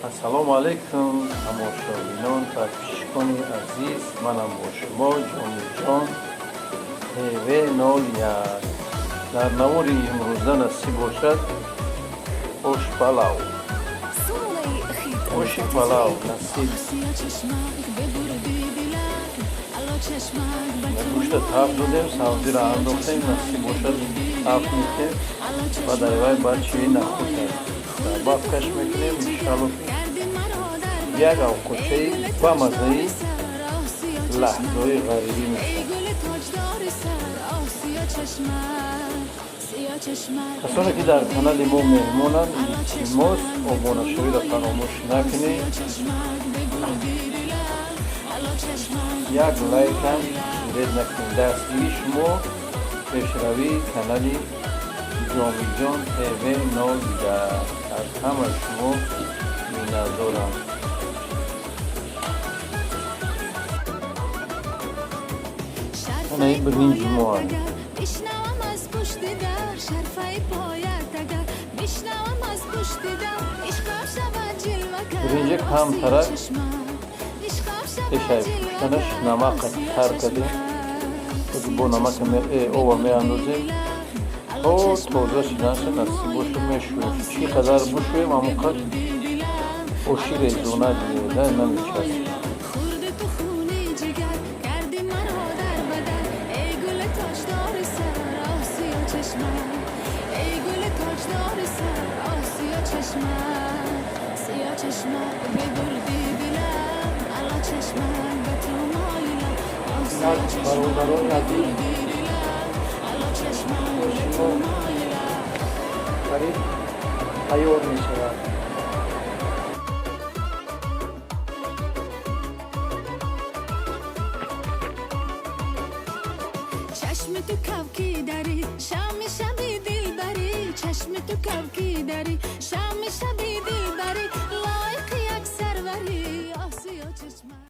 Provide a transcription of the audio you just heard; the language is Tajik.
Ассалому алайкум, тамошобинон, подписчикони азиз. Манам бо шумо Ҷомиҷон ТВ 01. Дар навори имрӯза насиб бошад ош палав. Оши палав насиб. Гӯшта таф додем, сабзиро андохтем, насиб бошад, таф мекунем ва дар вай баъд чиви нахӯд бафкаш мекунем. Иншалло, ки як авқотчаи ба маззаи лаҳзаҳои ғарибӣ мешавад. Касоне ки дар канали мо меҳмонанд, илтимос, обунашавиро фаромӯш накунед, як лайкам ред накунед. Дастгирии шумо пешравии канали Ҷомиҷон ТВ 01. Аз ҳамаи шумо миннатдорам. Ана ин биринҷи мо аст. Бишнавам аз пушти дар шарфаи поят, агар бишнавам аз пушти дар ишқам шавад ҷилвагар. Биринҷа камтарак пешай пуштанаш намака тар кардем, бо намака ова меандозем, то тоза шиданша. Насиб боша, мешӯем. Чӣ қадар бушӯем, ҳамон қадр оши резона дида намечаспад. Хурди ту хуни ҷигар карди маро дар бадар, эй гули тоҷдори сар, оҳ, сиё чашмак, эй гули тоҷдори сар, оҳ, сиё чашмак, сиё чашмак, бибурди дилам, ало чашмак, ба ту моилам, оҳ, сиё чашмак. Бародарони азиз, ало чашмак, ба ту моилам. Қариб тайёр мешавад. Чашми ту кавки дари, шами шаби дилбарӣ, чашми ту кавки дари, шами